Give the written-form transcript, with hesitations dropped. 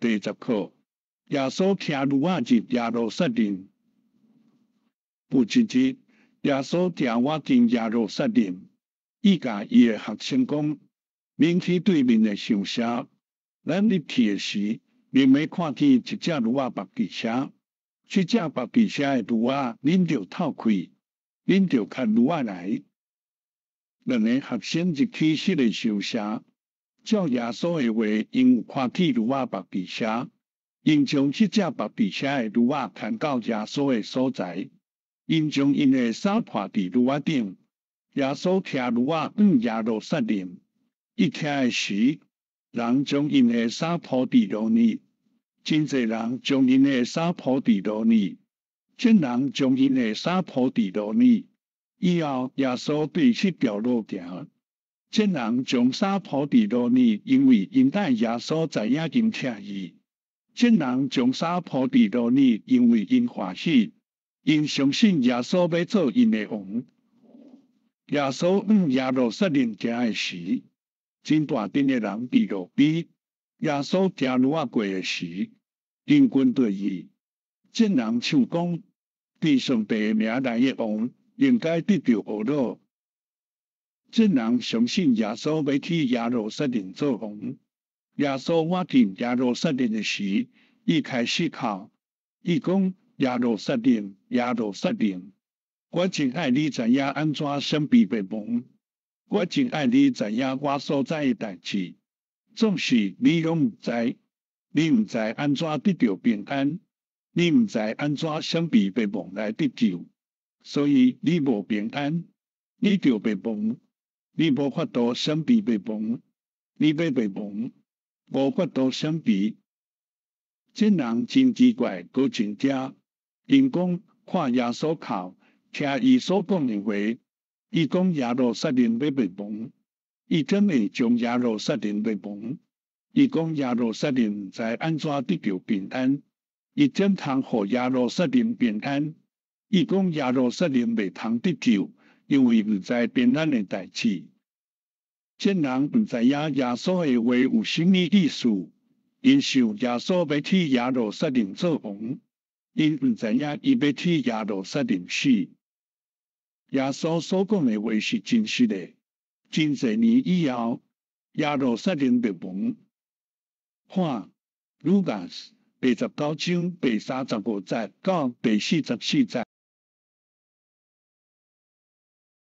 第十課，耶穌騎驢仔入耶路撒冷。有一日，耶穌定倚進耶路撒冷，伊共伊的學生講：恁去對面的鄉社，咱入去的時，恁欲看見一隻驢仔縛佇遮。這隻縛佇遮的驢仔，恁著透開，恁著牽驢仔來。兩个學生入去彼个鄉社，照耶穌的話，𪜶有看見驢仔縛佇遮，𪜶將彼隻縛佇遮的驢仔牽到耶穌的所在，𪜶將𪜶的衫披佇驢仔頂。耶穌騎驢仔往耶路撒冷，伊騎的時，人將𪜶的衫鋪佇路呢，真濟人將𪜶的衫鋪佇路呢，眾人將𪜶的衫鋪佇路呢。以後耶穌對彼條路行，眾人將衫鋪佇路呢，因為𪜶等耶穌知影𪜶疼伊。眾人將衫鋪佇路呢，因為𪜶歡喜，𪜶相信耶穌欲做𪜶的王。耶穌往耶路撒冷行的時，真大陣的人佇路邊。耶穌騎驢仔過的時，人群對伊，眾人唱講：奉上帝的名來的王，應該得著呵咾。眾人相信耶穌欲去耶路撒冷做王。耶穌倚近耶路撒冷的時，伊開始哭，伊講：耶路撒冷，耶路撒冷，我真愛你知影按怎審辨白夢，我真愛你知影我所知的代誌，總是你攏毋知，你毋知按怎得著平安，你毋知按怎審辨白夢來得救，所以你無平安，你著白夢，你無法度審辨白夢，你欲白夢，無法度審辨。這人真奇怪，閣真驚。𪜶講看耶穌哭，聽伊所講的話，伊講耶路撒冷欲滅亡，伊怎會將耶路撒冷滅亡？伊講耶路撒冷毋知按怎得著平安，伊怎通予耶路撒冷平安？伊講耶路撒冷袂通得救，因為毋知平安的代誌。眾人毋知影耶穌的話有啥物意思，𪜶想耶穌欲去耶路撒冷做王，𪜶毋知影伊欲去耶路撒冷死。耶穌所講的話是真實的。真濟年以後，耶路撒冷滅亡。看，Lucas 第19章第35節到第44節。